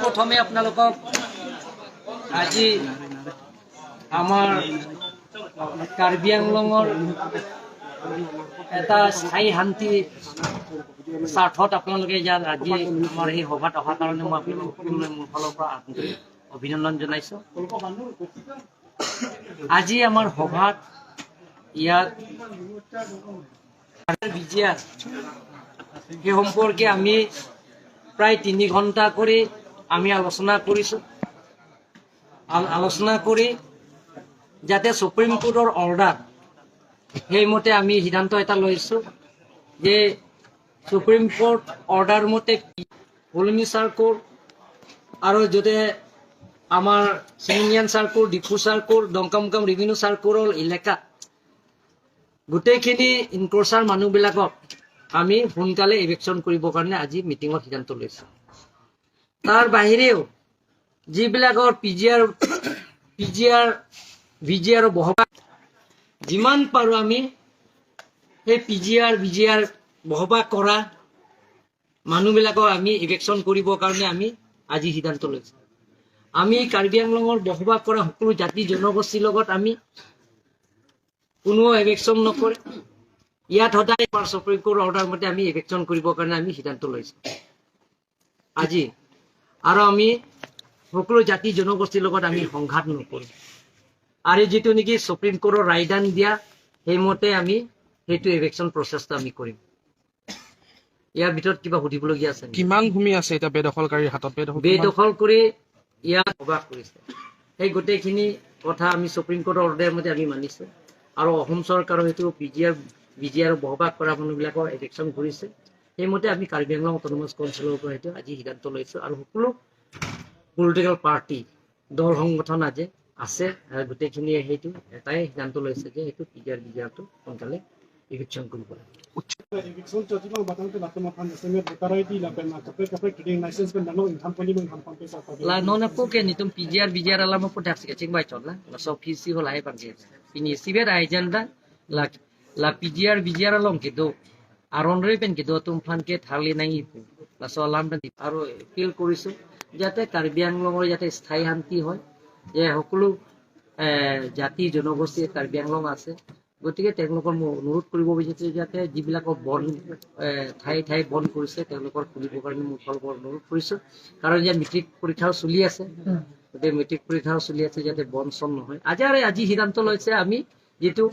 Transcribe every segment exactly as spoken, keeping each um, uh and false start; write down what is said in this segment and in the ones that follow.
প্ৰথমে আপোনালোকক আজি আমাৰ কাৰ্বি আংলঙৰ এটা স্থায়ী শান্তি স্বাৰ্থত আপোনালোকে ইয়াত আজি আমাৰ এই সভাত অহাৰ কাৰণে মই আপোনালোকক সকলোৰে মোৰ ফালৰ পৰা আন্তৰিক অভিনন্দন জনাইছো। আজি আমাৰ সভাত ইয়াত বিজিআৰ সেই সম্পৰ্কে আমি প্ৰায় তিনি ঘন্টা কৰি আমি আলোচনা কৰিছো। আল- আলোচনা কৰি যাতে সুপ্ৰিম কোৰ্টৰ অৰ্ডাৰ, সেইমতে আমি সিদ্ধান্ত এটা লৈছো যে সুপ্ৰিম কোৰ্ট অৰ্ডাৰ মতে ফুলনি চাৰ্কোল আৰু যাতে আমাৰ চিমিনিয়ান চাৰ্কোল, ডিফু চাৰ্কোল, ডংকামুকাম ৰেভিনিউ চাৰ্কোলৰ এলেকাত গোটেইখিনি এনক্ৰচাৰ মানুহবিলাকক আমি সোনকালে ইভিকশ্যন কৰিবৰ কাৰণে আজি মিটিঙত সিদ্ধান্ত লৈছো। তাৰ বাহিৰেও যিবিলাকৰ পিজিআৰ, পিজিআৰ, ভিজিআৰ বহবাস, যিমান পাৰো আমি সেই পিজিআৰ, ভিজিআৰ বহবাস কৰা মানুহবিলাকক আমি ইভিকশ্যন কৰিবৰ কাৰণে আমি আজি সিদ্ধান্ত লৈছো। আমি কাৰ্বি আংলঙৰ বসবাস কৰা সকলো জাতি জনগোষ্ঠীৰ লগত আমি কোনো ইভিকশ্যন নকৰে। ইয়াত সদায় আমাৰ সুপ্ৰিম কোৰ্টৰ অৰ্ডাৰ মতে আমি ইভিকশ্যন কৰিবৰ কাৰণে আমি সিদ্ধান্ত লৈছো আজি। আৰু আমি সকলো জাতি জনগোষ্ঠীৰ লগত আমি সংঘাত নকৰো। আৰু যিটো নেকি সুপ্ৰিম কোৰ্টৰ ৰায়দান দিয়া, সেইমতে আমি সেইটো ইভিকশ্যন প্ৰচেছটো আমি কৰিম। ইয়াৰ ভিতৰত কিবা সুধিবলগীয়া আছে নেকি? কিমান ভূমি আছে এতিয়া বেদখলকাৰীৰ হাতত? বেদখল কিমান? বেদখল কৰি ইয়াত বসবাস কৰিছে। সেই গোটেইখিনি কথা আমি সুপ্ৰিম কোৰ্টৰ অৰ্ডাৰ মতে আমি মানিছো। আৰু অসম চৰকাৰৰ সেইটো পিজিআৰ, ভিজিআৰ বসবাস কৰা মানুহবিলাকৰ ইভিকশ্যন কৰিছে। সেইমতে আমি কাৰ্বি আংলং অট'নমাছ কাউন্সিলৰ পৰা সেইটো আজি সিদ্ধান্ত লৈছো। আৰু সকলো পলিটিকেল পাৰ্টি, দল সংগঠন আজি আছে, আৰু গোটেইখিনিয়ে সেইটো এটাই সিদ্ধান্ত লৈছে যে সেইটো পিজিআৰ, ভিজিআৰটো সোনকালে ইভিকশ্যন কৰিব লাগে। Eviction chot jibang batang te latum aphan S M A voter I D lapen kaprek kaprek trading license pen dano ingham poni mengham pampe sa. La non apo ke nelitum P G R, V G R alam apo dak si kachingvai chot la. Laso office si hola hai pangke. Pini isivet agenda la, la P G R, V G R along kedo, aron re pen kedo atum aphan ke tharli nangji pu. Laso alam pen aro appeal koriso jate Karbi Anglong ro jate sthayi shanti hoy. Je hokolo, eh, jati jonogosti Karbi Anglong ase. গতিকে তেওঁলোকৰ মই অনুৰোধ কৰিব বিচাৰিছো যাতে যিবিলাকৰ বন্ধ, এ, ঠাই ঠাই বন্ধ কৰিছে, তেওঁলোকৰ খুলিবৰ কাৰণে মই তেওঁলোকক অনুৰোধ কৰিছো। কাৰণ এতিয়া মেট্ৰিক পৰীক্ষাও চলি আছে, উম। গতিকে মেট্ৰিক পৰীক্ষাও চলি আছে, যাতে বন্ধ চন্ধ নহয়। আজি আৰু আজি সিদ্ধান্ত লৈছে আমি যিটো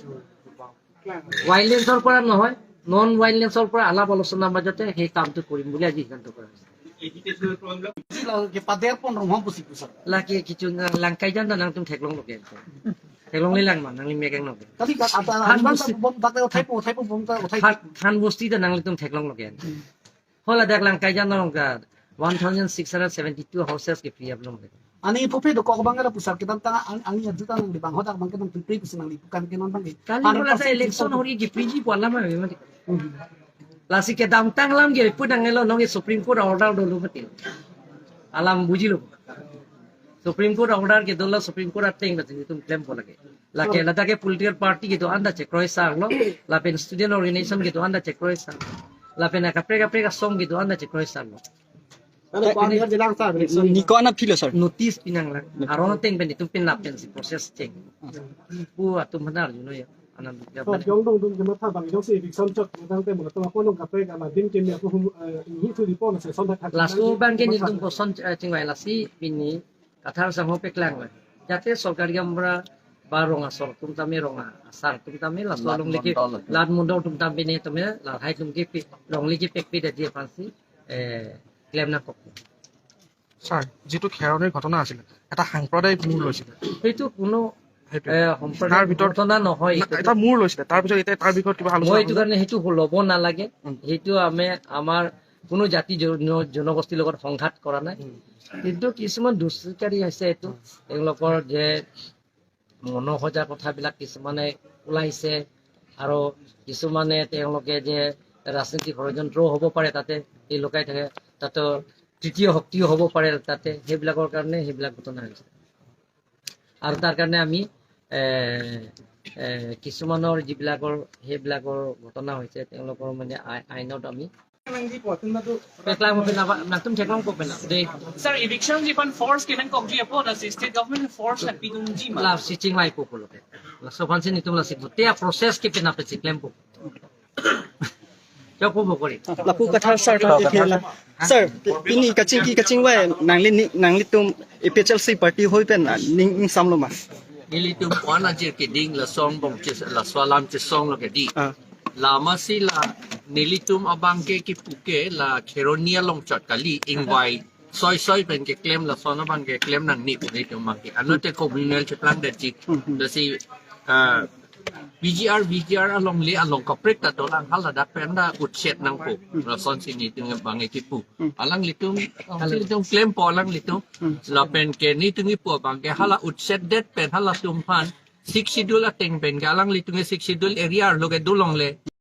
ভাইলেন্সৰ পৰা নহয়, নন ভাইলেন্সৰ পৰা আলাপ আলোচনাৰ মাজতে সেই কামটো কৰিম বুলি আজি সিদ্ধান্ত কৰা হৈছে। Lake pader pon rong hom pusi pusat. Lake kechung langkai jan ta nangtum theklonglo ke. Theklonglelang ma nangli mekeng no ke. Tapi kat ata Than anda busti. Bom tak uthai po, uthai po, bom tak uthai. Than, than busti ta nanglitum theklonglo ke. Hola dak langkai jan nong ka one thousand six hundred seventy-two houses ke free up long ke. Ani pupe do kok bang ada pusat kedam tang ang, ang ya juta nang di bang hodak bang kedam free pusi nang di bukan ke non bang ke. Kali Hundred bola sa percent election free. Hori ke free ji po alam ma memang. Hmm. Lasi kedamtang alam ke pu nang elo nong ke Supreme Court order dolo mati. Alam bujilo. Supreme Court order kedo la Supreme Court ateng mati itum claim po lake. Lake ladak ke political party kedo-an ta chekroi sarlo, lapen student organization kedo-an ta chekroi sar. Lapen kaprek kaprek asong kedo-an ta chekroi sarlo. Ano, kung ano yan lang sa, election. Niko na pilo, sir. Notice pinanglang. Aron ateng pen itum pinlap pen si process cheng. Pu atum hanar juno ya. Anam ya. So, jong dong dong jema tha bang jong si eviction chot jang te mo to ko nong kape ka la din ke mi ako hum, eh, hi thu di pon se son tha. Laso bang ke nelitum koson, eh, chingvai lasi pini kathar sangho peklang la. Jate sorkari gaonbura ba rong asor atum tame rong asar atum tame laso Lad along leke mondol atum. Lad mondol atum tame ne tame la hai atum ke pi, long leke pek pi dadi aphan si, eh, claim nangkok. Sir, যিটো খেৰণিৰ ঘটনা আছিলে, এটা সাম্প্ৰদায়িক মূৰ লৈছিলে। সেইটো কোনো, সেইটো। এ, সম্প্ৰদায়িক তাৰ ভিতৰত ঘটনা নহয় না, এইটো। এটা মূৰ লৈছিলে, তাৰ পিছত এতিয়া তাৰ বিষয়ত কিবা আলোচনা মই এইটো হ'লনে? কাৰণে সেইটো ল'ব নালাগে। উম। সেইটো আমি আমাৰ কোনো জাতি জন-, জনগোষ্ঠীৰ লগত সংঘাত কৰা নাই। উম। কিন্তু কিছুমান দুষ্কৃতিকাৰী আছে এইটো। উম। তেওঁলোকৰ যে মনোসজা কথাবিলাক কিছুমানে ওলাইছে আৰু কিছুমানে তেওঁলোকে যে ৰাজনৈতিক ষড়যন্ত্ৰও হ'ব পাৰে তাতে, এই লুকাই থাকে, তাতে তৃতীয় শক্তিও হ'ব পাৰে তাতে, সেইবিলাকৰ কাৰণে সেইবিলাক ঘটনা হৈছে। আৰু তাৰ কাৰণে আমি, এ, এ, কিছুমানৰ যিবিলাকৰ সেইবিলাকৰ ঘটনা হৈছে তেওঁলোকৰ মানে আই-, আইনত আমি Nangji po, tun madu. Peklang mo pina ba, nangtum theklongpo pina. De. Sir, eviction ji aphan force kevangkokji apot, lasi state government force nangpidunji ma? Lasi chinglaipo pulote. Laso aphansi netum lasi butia process ke pina pechiklempo. Chokpo bokori. Lapu kathar sir ta ke la. Sir, pini kachingki kachingvai nangli ni, nanglitum A P H L C party hoi pen ning, ning samlo ma? Nelitum ko-an ajir keding lason bong chis, laso alam chisonglo ke di. Ah. Lama si la nelitum abang ke kipu ke la Kheroni along chot kali, ingvai soi soi pen keklem, lason abang keklem nangne pu nelitum abang ke. Ano te communal cheplangdetji. Hmm, hmm. Lasi, ah, V G R, V G R alongle along kaprek ta dolang, haladak pen ta utset nangpo. Lasonsi nelitum abang ke kipu. Hmm. Alanglitum, alanglitum klempo alanglitum. Hmm. Lapen ke nelitum kipu abang ke hala utsetdet pen halatum aphan Sixth Schedule ateng pen ke alanglitum ke Sixth Schedule area arlo ke dolongle.